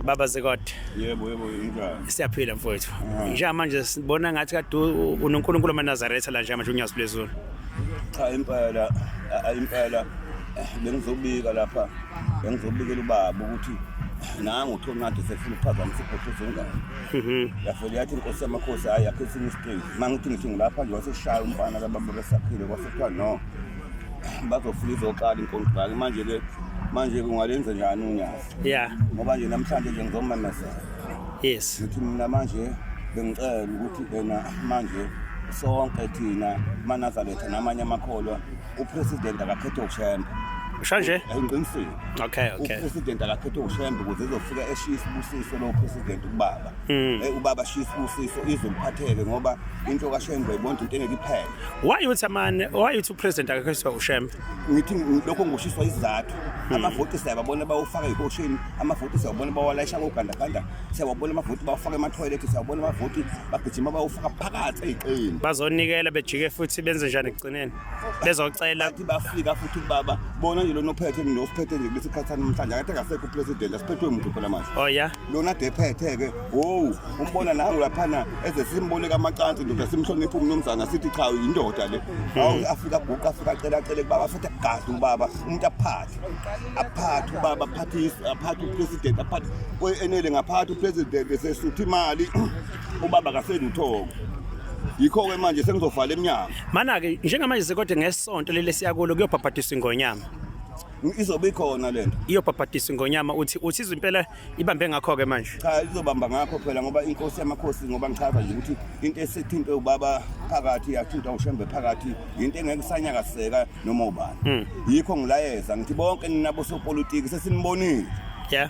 Baba Zikode. Yebo, yebo, injani? Siyaphila mfowethu. Njengamanje sibona ngathi kade unoNkulunkulu amaNazaretha la njengamanje uNyazi lwezulu. Cha, impela, impela bengizobika lapha, bengizobikela ubaba ukuthi nangu uThonade sefuna ukuphazamisa ibhodo zongane. Yavele yathi inkosi yamakhosi, hayi, yakhe esinye isiteji. Uma ngithi ngilapha nje, waseshaya umfana kababa besakhile, kwasekuthiwa no, bazofika izoqala inkontraki. Manje-ke, manje ungalenze njani uNyazi? Ngoba nje namhlanje nje ngizomemezela. Ngithi mina manje bengicela ukuthi ena manje sonke thina maNazaretha namanye amakholwa, upresident akakhethwe uShembe. Usho nje? Ngiqinisile. Okay. Upresident akakhethwe uShembe ukuze ezofika eshiya isibusiso lo president kubaba. Ubaba ashiya isibusiso, izwe liphatheke, ngoba into kaShembe ayibona into engeke iphele. Why uthi amane, why uthi upresident akakhethwe uShembe? Ngithi lokho ngushiswa izizathu. Amavoti siyababona bawufaka ehosheni, amavoti siyabona bawalayisha ngogandaganda, siyababona amavoti bawufaka emathoyilethi, siyabona amavoti bagijima bawufaka phakathi ey'qeni. Bazonikela bejike futhi benze njani ekugcineni? Bezocela. Bathi bafika futhi kubaba, bona nje lona ophethe nosiphethe nje kulesi khathi namhlanje, akathi akasekho upresident, asiphethwe umuntu phela manje. Oh yeah. Lona ade ephethe-ke, wowu, umbona nangu laphana eze simboleka amacansi, ndoda, simhloniphe umnumzana, sithi cha, yindoda le. Hawu, afika aguqa, afika acela, acele kubaba, futhi akugadle ubaba, umuntu aphathe, aphathe ubaba, aphathe, aphathe upresident, aphathe enele ngaphathi upresident esesutha imali, ubaba kaselutho-ke. Yikho-ke manje sengizovala emnyango. Mana-ke njengamanje Zikode, ngesonto leli siyakulo kuyobhabhadiswa ingonyama. Izobe ikhona lento. Iyobhabhadiswa ingonyama, uthi izwe impela ibambe ngakho-ke manje. Cha, izobamba ngakho phela, ngoba inkosi yamakhosi, ngoba ngichaza nje ukuthi into esithintwe ubaba phakathi, yathintwa uShembe phakathi, into engeke isanyakaziseka noma ubani. Yikho ngilayeza ngithi bonke nina bosopolitiki sesinibonile.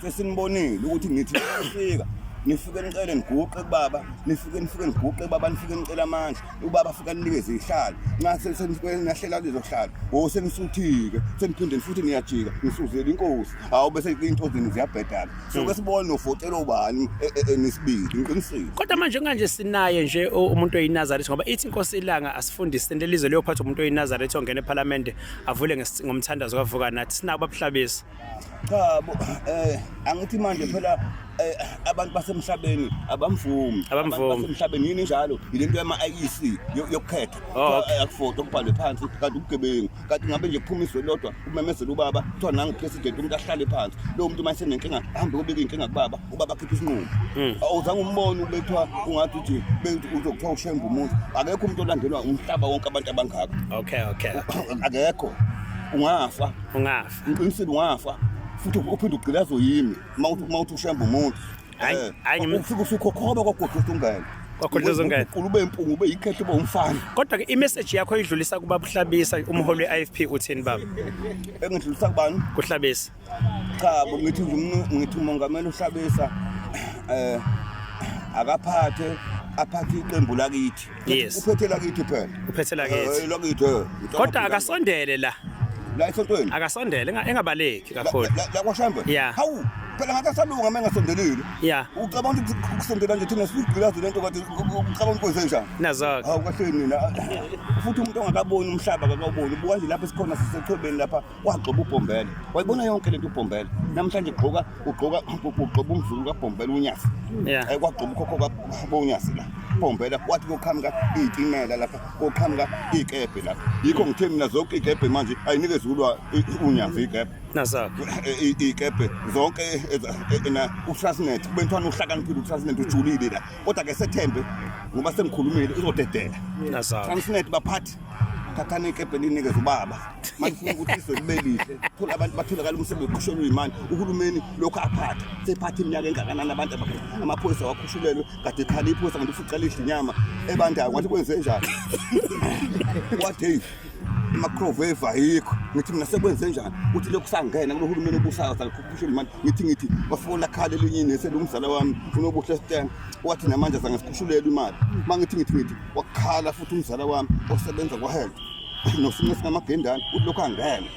Sesinibonile ukuthi ngithi nifika nifike nicele niguqe kubaba, nifike nifike niguqe kubaba, nifike nicele amandla, ubaba afika ninikeze ihlalo, nxa senifike nahlela lezo hlalo, o senisuthike, seniphinde futhi niyajika nisuzela inkosi. Hawu, bese into zenu ziyabhedana. Soke sibone novotela ubani enisibili, ngiqinisile. Kodwa manje kanje sinaye nje umuntu oyiNazaretha, ngoba ithi inkosi ilanga asifundise lelizwe liyophathwa umuntu oyiNazaretha ongena ePhalamende avule ngomthandazo kavuka nathi, sinabo abuhlabisa. Cha bo, angithi manje phela abantu basemhlabeni abamvumi. Abamvumi. Abantu basemhlabeni yini njalo yilento yama IEC yokukhetha. Oh, okay. Akufoto okubhalwe phansi kanti ubugebengu, kanti ngabe nje kuphuma izwe lodwa kumemezela ubaba, kuthiwa nangu president, umuntu ahlale phansi, lowo muntu uma esenenkinga ahambe kobika inkinga kubaba, ubaba akhiphe isinqumo. Awuzange umbone ubethwa ungathi uthi bethi uzokuthiwa uShembe umuntu, akekho umuntu olandelwa umhlaba wonke abantu abangaka. Okay. Akekho, ungafa. Ungafa. Ngiqinisile, ungafa futhi uphinde ugqilazwe yimi uma uthi uShembe umuntu. Hayi, hayi, Ufike usukhokhoba kwagodla ungene. Kwagodla ungene. Ube impungu, ube yikhehla, ube umfana. Kodwa ke imessage yakho oyidlulisa kubaba uHlabisa, umholi we-IFP, uthini baba? Engidlulisa kubani? Kuhlabisa. Cha bo, ngithi nje ngithi umongameli uHlabisa akaphathe, aphathe iqembu lakithi. Uphethe lakithi phela. Uphethe lakithi. Lakithi. Kodwa akasondele la. La esontweni. Akasondele, engabaleki kakhulu. La kwaShembe. Yeah. Hawu, phela ngathi asalunga uma engasondelile. Ucabanga ukuthi kusondela nje thina sigqilaze lento, kanti ucabanga ukuthi kwenze njani? Nazo. Hawu, kahle nina. Futhi umuntu ongakaboni umhlaba akakawuboni. Ubuka nje lapha esikhona, sisechwebeni lapha, wagxoba uBhombela. Wayibona yonke lento uBhombela. Namhlanje ugqoka ugqoka ugqoba umzulu kaBhombela uNyazi. Kwagxoba ukhokho kaBonyazi la. Bhombela wathi koqhamuka iy'timela lapha, koqhamuka iy'kebhe lapha. Yikho ngithe mina zonke iy'kebhe manje ayinikeze ulwa uNyazi iy'kebhe. Nazo. Iy'kebhe zonke na uTransnet, kube ntwana uhlakaniphile uTransnet, ujulile la. Kodwa ke sethembe ngoba sengikhulumile uzodedela. Nazo. Transnet, baphathi, thathani ikebhe linikeze ubaba. Manifuna ukuthi izwe libe lihle, thola abantu batholakala umsebenzi, ukhushelwe imali. Uhulumeni lokhu aphatha sephatha iminyaka engakanani, abantu amaphoyisa wakhushulelwe, kade ekhala iphoyisa kanti ufuca lidla inyama ebandayo, ngathi kwenze njani, wathi hey, amakrovu eva yikho. Ngithi mina sekwenze njani uthi lokhu sangena kulo hulumeni obusayo sakukhushula imali. Ngithi wafona khala elinye inesi umzala wami uNobuhle Stan, wathi namanje azange sikhushulelwe imali. Mangithi ngithi wakhala futhi umzala wami osebenza kwahealth nosinye singamagendane, uthi lokhu angena.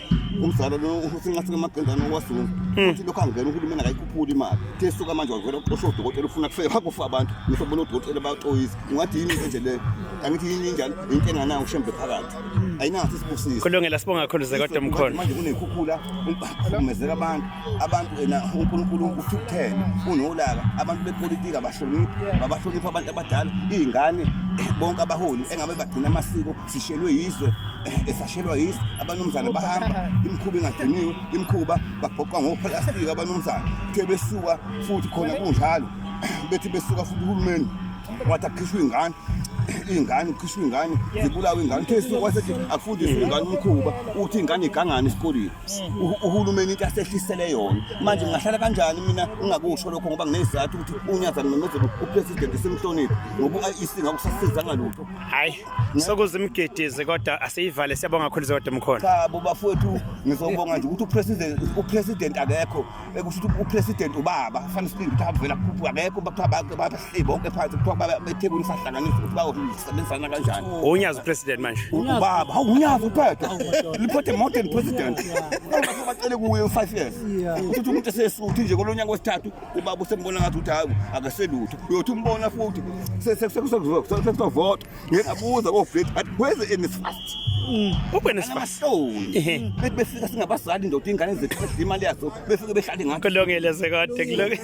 Umzala lo usingathi ngamagenzana owazulu. Uthi lokho angena uhulumeni akayikhuphula imali. Uthe suka manje wavela uxosha udokotela ufuna kufike kufa abantu. Ngisobona odokotela baxoyisa. Ungathi yini into nje leyo? Angithi yini injalo? Into enganayo ushembe phakathi. Ayinaso isibusiso. Kulungile sibonga kakhulu Zekode Mkhona. Manje kuney'khukhula kuhlukumezeka abantu. Abantu ena uNkulunkulu uthukuthele unolaka. Abantu bepolitiki abahloniphi, babahlonipha abantu abadala, iy'ngane bonke abaholi engabe bagcina amasiko sishelwe yizwe esashelwa yizwe abanumzane bahamba imikhuba ingagciniwe imikhuba babhoqwa ngoplastiki abanumzane kuthe besuka futhi khona kunjalo bethi besuka futhi uhulumeni wathi akukhishwe iy'ngane iy'ngane kukhishwe iy'ngane zibulawe iy'ngane uthe suka wasethi akufundiswe iy'ngane umkhuba uthi iy'ngane igangane esikoleni uhulumeni into asehlisele yona manje ngingahlala kanjani mina ngingakusho lokho ngoba nginezizathu ukuthi unyaza ngimemezele upresident simhloniphe ngoba u-IEC ngakusasizanga lutho. Hayi sokuze imgedize kodwa asiyivale siyabonga kakhulu Zodwa Mkhona. Cha bo bafowethu ngizobonga nje ukuthi upresident akekho ekusho ukuthi upresident ubaba fanele silinde ukuthi avela kukhuphuka akekho bakuthiwa bahleli bonke phansi kuthiwa beThekwini sahlanganisa ukuthi bayosebenzisana kanjani. Unyazi upresident manje. Ubaba hawu unyazi uphethe liphethe modern president. Bacele kuye 5 years. Uthi umuntu esesuthi nje kolonyaka wesithathu ubaba usembona ngathi ukuthi hayi akaselutho uyothi umbona futhi sesizovota ngeke abuza koblet athi where's the NSFAS? UNSFAS amahloni bethi befika singabazali ndoda ingane zethu imali yazo befike behlale ngathi kulungile sekade kulungile.